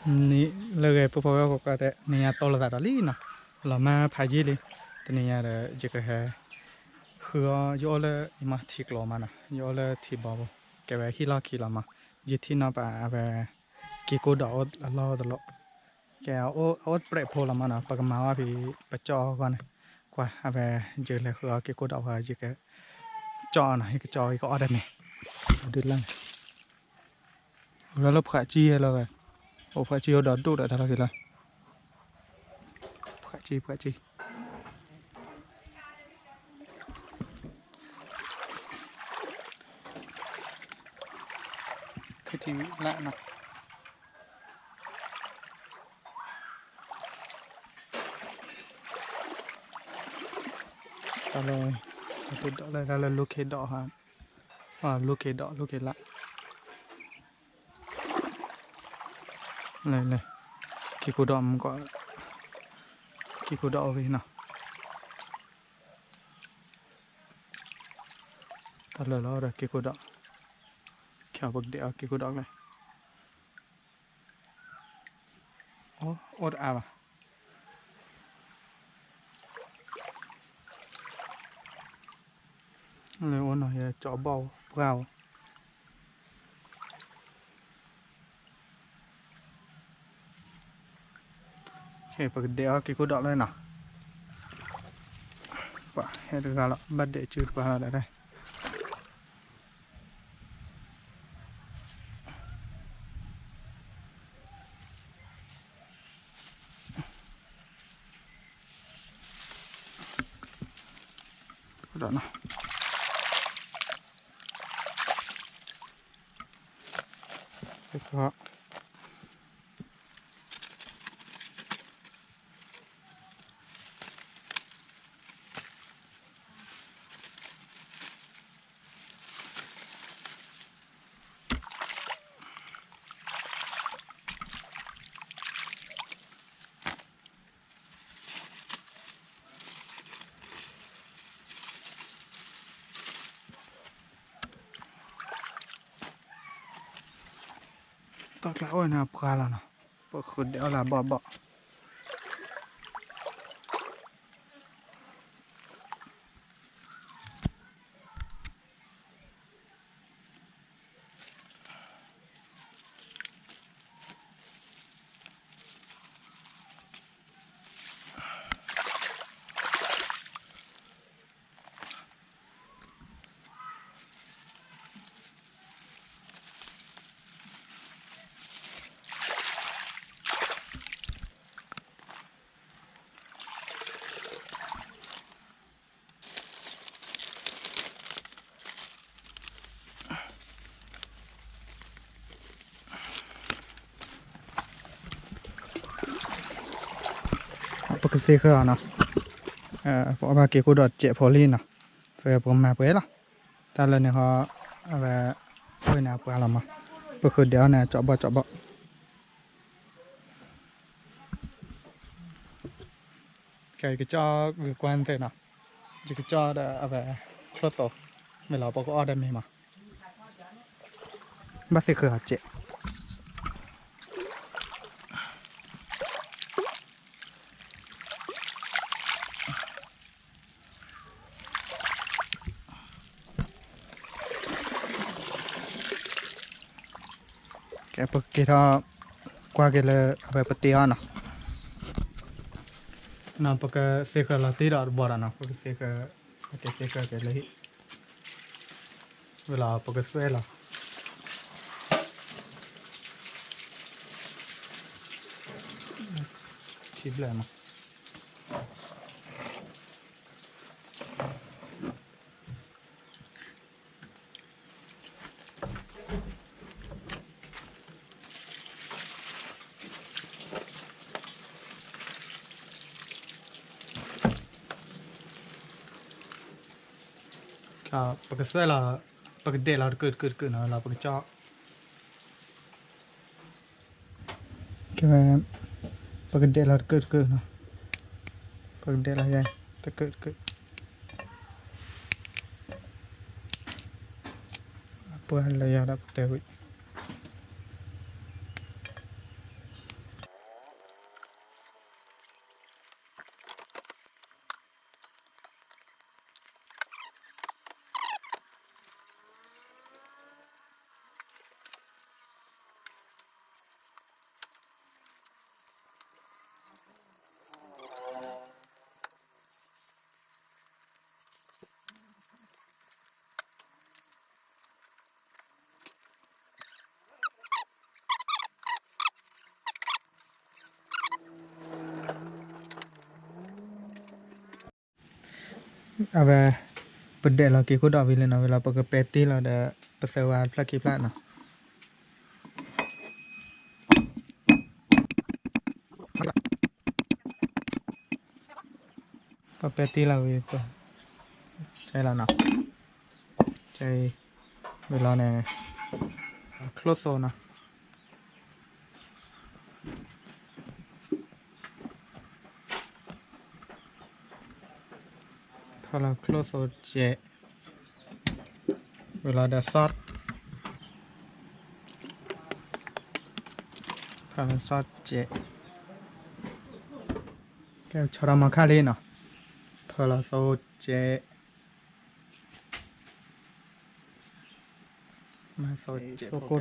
နံၤလၢဂ့ၤ ပုၢ်ဖိဝဲၢ်ဖိကိးဂၤဒဲး နံၤညါတီလိာ်သးဒီးလံနီၤ, လီၤမၢ်ဖးယံာ်လံ, တနံၤညါဒီး ယကဟဲ ဃုအီၣ် ယအိၣ်လၢ ယမၤထံကျိမးနီၤ, ယအိၣ်လၢထံဘီပူၤ, ကဲဝဲဟံၣ်လီၢ်ခံလီၤမး, ယထံၣ်နီၢ်ပာ်အဝဲ က့ၤကိၢ်ဒီးအိၣ်အလီၢ်တလီၢ်, ကဲ အအိၣ်တပြဲးဖိလီၤမးနီၤ, ပကမၤဝဲဖဲ ပကၠီၣ်အီၣ်အဂီၢ်န့ၣ်, ကွၢ် အဝဲ ယလဲၤဃုအီၣ်က့ၤကိၢ်ဒီးဝဲ ယက ကၠီၣ်အီၣ်နီၤ, ယကကၠီၣ် ယကအီၣ်တၢ်မ့ၤ, ဒုးလၢ်န့ၣ် အိၣ်လၢဖှးကၠံဟဲလီၤဝဲ, အိၣ်ဖှးကၠံအိၣ်ဒီးဒိၣ်ဒီးတၢ်လီၢ်က့ၤလီၤ, ဖှးကၠံ ဖှးကၠံ, ခထံလၢ်နီၤ တၢ်လၢ တၢ်လၢ တၢ်လၢ လူၢ်ခ့ဒီး လူၢ်ခ့ဒီး လူၢ်ခ့လၢ်, လဲၤလဲၤ, က့ၤကိၢ်ဒီးမူကီး, က့ၤကိၢ်ဒီးအိၣ်ဂ့ၤနီၤ, တၢ်လၢလီၤဒီးက့ၤကိၢ်ဒီး, ခဲအံၤပကဒဲးအီၣ်က့ၤကိၢ်ဒီးလဲၣ် အိၣ်တအါဘၣ်, လၢအိၣ်နီၤ ယကၠီဘီၣ်ပှၢ်ဧိၤ, ခဲအံၤပကဒဲးအီၣ်က့ၤကိၢ်ဒီးလၢနီၤ, ပှၤဟဲတဂၤလီၤ ဘၣ်ဒဲးစုတပၤလီၤဒၣ် ဒီးနီၤ, တၢ်ကျါအိၣ်န့ၣ် အပှၢ်လီၤနီၤ, ပဃုဒဲးအီၣ်လၢအဘီၣ်ဘီၣ် ပကသ့ဃၢၤအီၤနီၤ, ပအီၣ်ဘၣ်က့ၤကိၢ်ဒီးစဲးဖိလံနီၤ, ပကမၤပှဲၤလီၤ, တၢ်လၢန့ၣ်ဟီ, အဝဲ, ဝဲန့ၣ်အပှၢ်လီၤမး, ပဃုဒဲးအီၣ်န့ၣ် ကၠီဘီၣ်ကၠီဘီၣ် ကဲ ယကကၠီဂုာ်ကွၢ်သ့နီၤ, ယကကၠီဒီးအဝဲ ချိၣ်သိး, မ့ၢ်လီၤပကအီၣ်တၢ်မ့ၤမး, ဘၣ်သ့ၣ်ဃၢၤအီၤစဲး ကဲ ပကက့ၤထီၣ် ကွၢ်က့ၤလၢအဝဲပတ့အီၤနီၤ, နီၤ ပကသ့ဃၢၤလီၤတံၢ်ဒီးတဘီဒီးနီၤ, ပကသ့ဃၢၤ, ပကသ့ဃၢၤက့ၤလၢဟံၣ်, ဝံၤလီၤပကသွဲၣ်လီၤ ထံဘျဲၣ်နီၤ ပကသွဲၣ်လီၤ, ပကဒဲးလီၤတကုာ်တကုာ်တကုာ်နီၤ, လီၤပကကၠီ ကဲဝဲ, ပကဒဲးလီၤတကုာ်တကုာ်နီၤ, ပကဒဲးလီၤယဲ တကုာ်တကုာ်, အပှၢ်လၢယၤဒီးပတဲဝံၤ, အဝဲ ပဒဲးလီၤက့ၤခိၣ်ဒီးဝံၤလံနီၤ, ဝံၤလီၤပကပဲတ့ၢ်လီၤဒီး ပသၢဝါတဖျၢၣ်ခံဖျၢၣ်နီၤ. ပပဲတ့ၢ်လီၤဝံၤ ပ ကဲလီၤနီၤ, ကဲ ဝံၤလီၤန့ၣ် ချိၣ်သိနီၤ. ထီၣ်လီၤချိၣ်သိကဲး, ဝံၤလီၤဒီး sauce, ထီၣ်လီၤ sauce ကဲး, ကဲဆီထီၣ်မၤခါလံနီၤ, ထီၣ်လီၤသိကဲး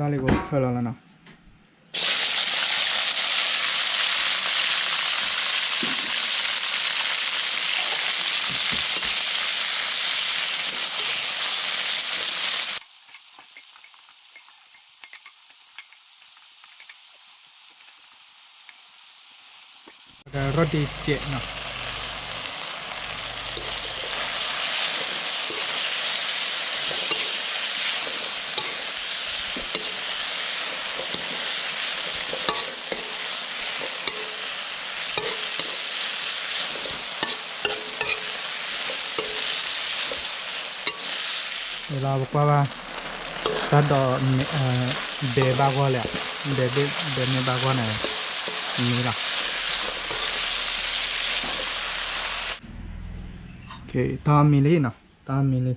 သိကိၢ်ထီၣ်လံ ပဖၢလီၤလီၤနီၤ. ဒီး roti ကဲးနီၤ. လၢပကွၢ်ဘၣ် တၢ်ဒိး ဘဲဘၣ်ဂီၢ်လဲၣ်, ဘဲဘၣ် ဘဲမ့ၢ်ဘၣ်ဂီၢ်န့ၣ် မံလီၤ. တၢ်မံလံနီၤ, တၢ်မံလံ,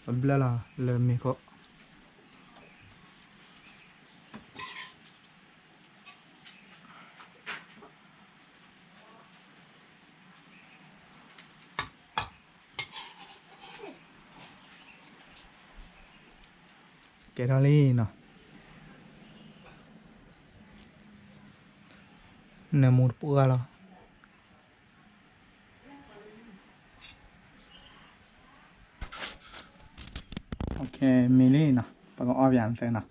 ပဘျဲၣ်လီၤလၢမ့ၤခိၣ်. ကဲထီၣ်လံနီၤ, နၢမူတပှၢ်လီၤ. မံလံနီၤ, ပကအီၣ်ပၠးနသဲနီၤ,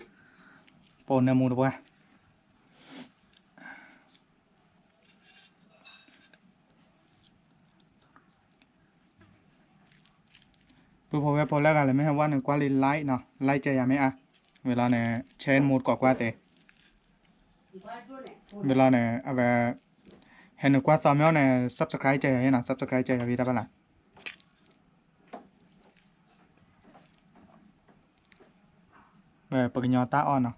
ပိာ်နၢမူတပှၢ်. ပုၢ်ဖိဝဲၢ်ဖိလၢဂၤလၢမ့ၢ်ဟဲဝဲနကွၢ်လံ like နီၤ, like ကဲယၤမ့ၢ်အါ, ဝံၤလီၤန့ၣ် share မူတကိးကွၢ်သ့, ဝံၤလီၤန့ၣ် အဝဲ ဟဲနကွၢ်သီမ့ၢ်အီၤန့ၣ် subscribe ကဲယၤနီၤ, subscribe ကဲယၤဝံၤတၢ်ဘၣ်လၢ ပကညီတၢ်အီၣ်နီၤ.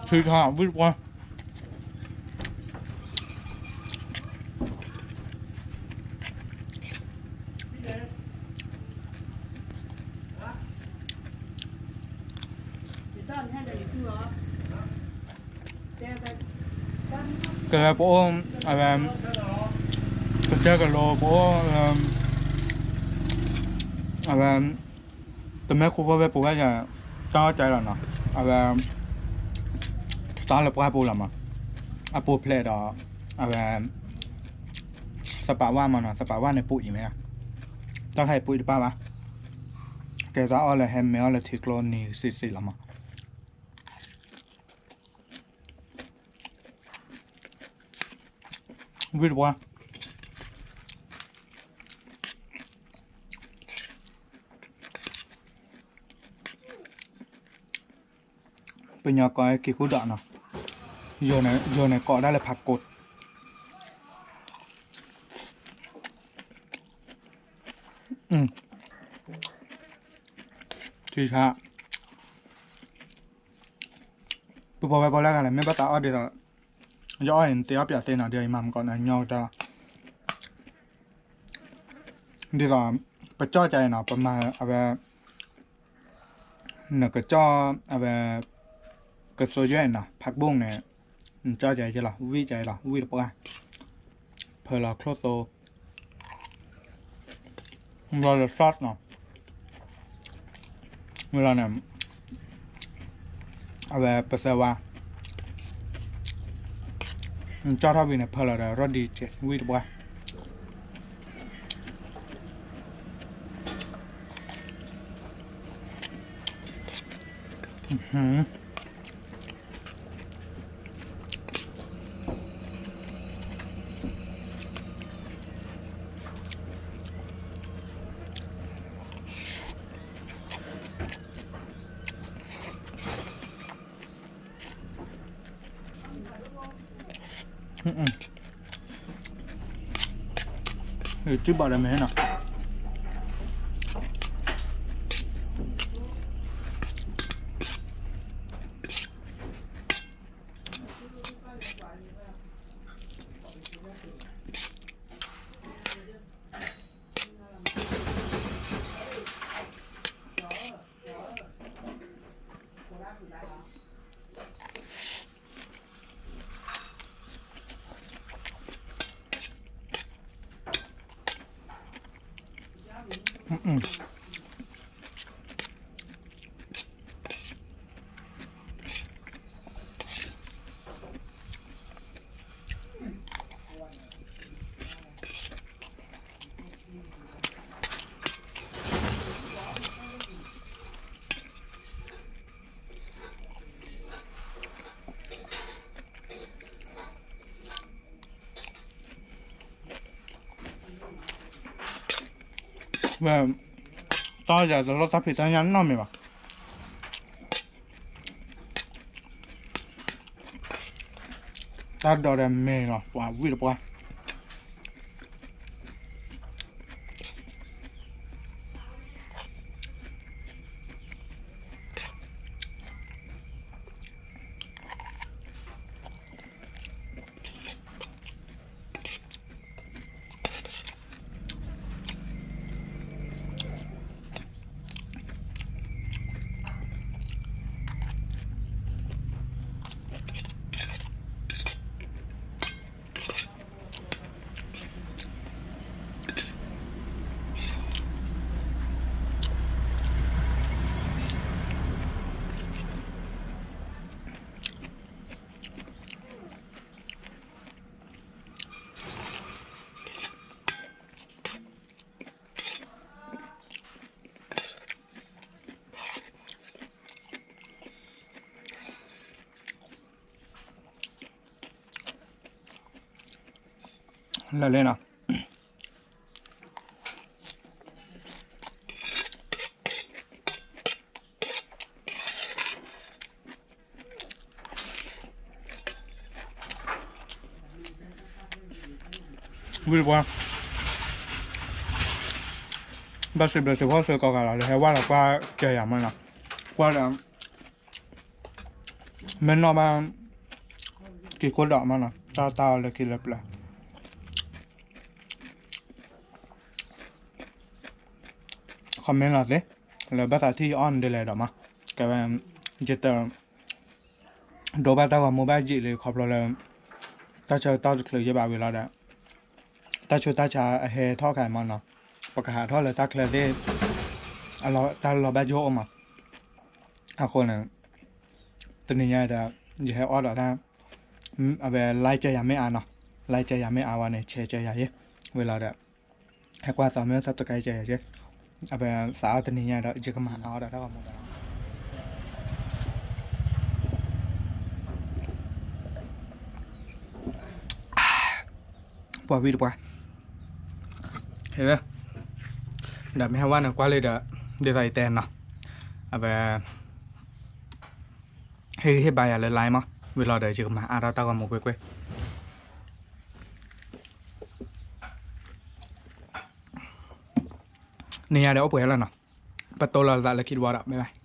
ထံထီၣ်ဝံၣ်တပှၢ်, ကဲပအိၣ် အဝဲ ကစၢၢ်ကလိပအိၣ် အဝဲ တမ့ၢ်ဃူဃီဝဲပဝဲယၤ တၢ်အီၣ်ကဲလီၤနီၤ, အဝဲ တၢ်လၢပှၢ်ပူၤလီၤမး, အပူၤဖျဲးဒီး အဝဲ သပာ်ဝၣ်မးနီၤ, သပာ်ဝၣ်န့ၣ်ပူၤအံၤမ့ၢ်, တၢ်ခါအံၤပူၤအံၤတပၢ်ဘၣ်, ကဲတၢ်အီၣ်လၢဟဲမဲအီၣ်လၢထံကျိနံၤစံးစံးလီၤမး. ဝံၣ်တပှၢ်, ပညီကိးက့ၤဃုာ်ဒီးနီၤ, ယိၤန့ၣ် ယိၤန့ၣ်ကိးဒၣ်လၢဖးကိး, ထံဆါ ပုၢ်ဖိဝဲၢ်ဖိလၢဂၤန့ၣ် မ့ၢ်ဘၣ်သးအီၣ်ဒ်သိး ယအီၣ်အံၤ နတအီၣ်ပၠးသ့နီၤ, ဒီးယမၤမကီးနညီကတၢၢ်လီၤ. ဒ်သိး ပကၠီၣ်ကါအံၤနီၤ, ပမၤအဝဲ နကကၠီၣ်အဝဲ ကစိယွဲၣ်နီၤ, ဖးဘိၣ်န့ၣ် နကၠီၣ်ကါအံၤလီၤ, ဝံၣ်ကါအံၤလီၤ, ဝံၣ်တပှၢ်, ဖၢလီၤချိၣ်သိ လီၤလၢ sauce နီၤ, ဝံၤလီၤန့ၣ် အဝဲပသၢဝါ ကၠီၣ်ထီၣ်ဝံၤန့ၣ် ဖၢလီၤဒီး ရီၣ်ဒံးကဲး ဝံၣ်တပှၢ်. ယထံၣ်ဘၣ်ဒီးမ့ၢ်နီၤ. ဝဲ တၢ်ယၤတလီၢ်တၢ်ဖံးတၢ်ညၣ်နီတမံၤဘၣ်. တၢ်ဒိးဒီးမ့ၢ်လီၤ ပှၤဝံၣ်တပှၢ်. လၢာ်လံနီၤ. ဝံၣ်ပှၤ ဘၣ်စံးဘျုးစံးဖှိၣ်စ့ၢ်ကီးဂၤလီၤ လၢဟဲဝါဒီးကွၢ်ကဲယၤမးနီၤ. ကွၢ်ဒီး မ့ၢ်နီၢ်ဘၣ် က့ၤကိၢ်ဒီးမးနီၤ တၢ်တၢ်အီၤလၢခံလၢပျၢၤ comment လီၤသ့ လၢဘၣ်သးထံၣ်ယအီၣ်နဒ်လဲၣ်ဒီးမး ကဲဝဲ ယတ ဒိဘၣ်တၢ်ဂီၤမူဘၣ်ယံာ်လံခီဖျိလၢ တၢ်ဆၢကတီၢ်တချုးယဲၢ်ဘၣ်ဝံၤလီၤဒီး တၢ်ဆူးတၢ်ဆါအဟဲထီၣ်ခါမးနီၤ ပကဟးထီၣ်လၢတၢ်ချၢသ့ၣ် အလီၤတၢ်လီၤဘၣ်ယိၣ်အိၣ်မး အဃိန့ၣ် တနံၤညါဒီး ယဟဲအီၣ်ဒီးတၢ် အဝဲ like ကဲယၤမ့ၢ်အါနီၤ like ကဲယၤမ့ၢ်အါဝဲန့ၣ် share ကဲယၤယ့ ဝံၤလီၤဒီး ဟဲကွၢ်သးမ့ၢ် subscribe ကဲယၤယ့ အဝဲသးအီၣ်တနံၤညါဒီး ယကမၤအါအီၣ်ဒီးတၢ်ဂီၤမူဒီး ပှၤဝံၣ်တပှၢ် ဒီးမ့ၢ်ဟဲဝါန့ၣ်ကွၢ်လံဒီး ဒ်သိးယတဲနီၤ အဝဲ ဟ့ၣ်ဂံၢ်ဟ့ၣ်ဘါယၤလၢ like မး ဝံၤလီၤဒီးယကမၤအါထီၣ်တၢ်ဂီၤမူကွ့ၢ်ကွ့ၢ် နံၤညါဒီးအိၣ်ပှဲၤလီၤနီၤ ပတိၢ်လီၤသးလၢခံတဘျီဒီး bye bye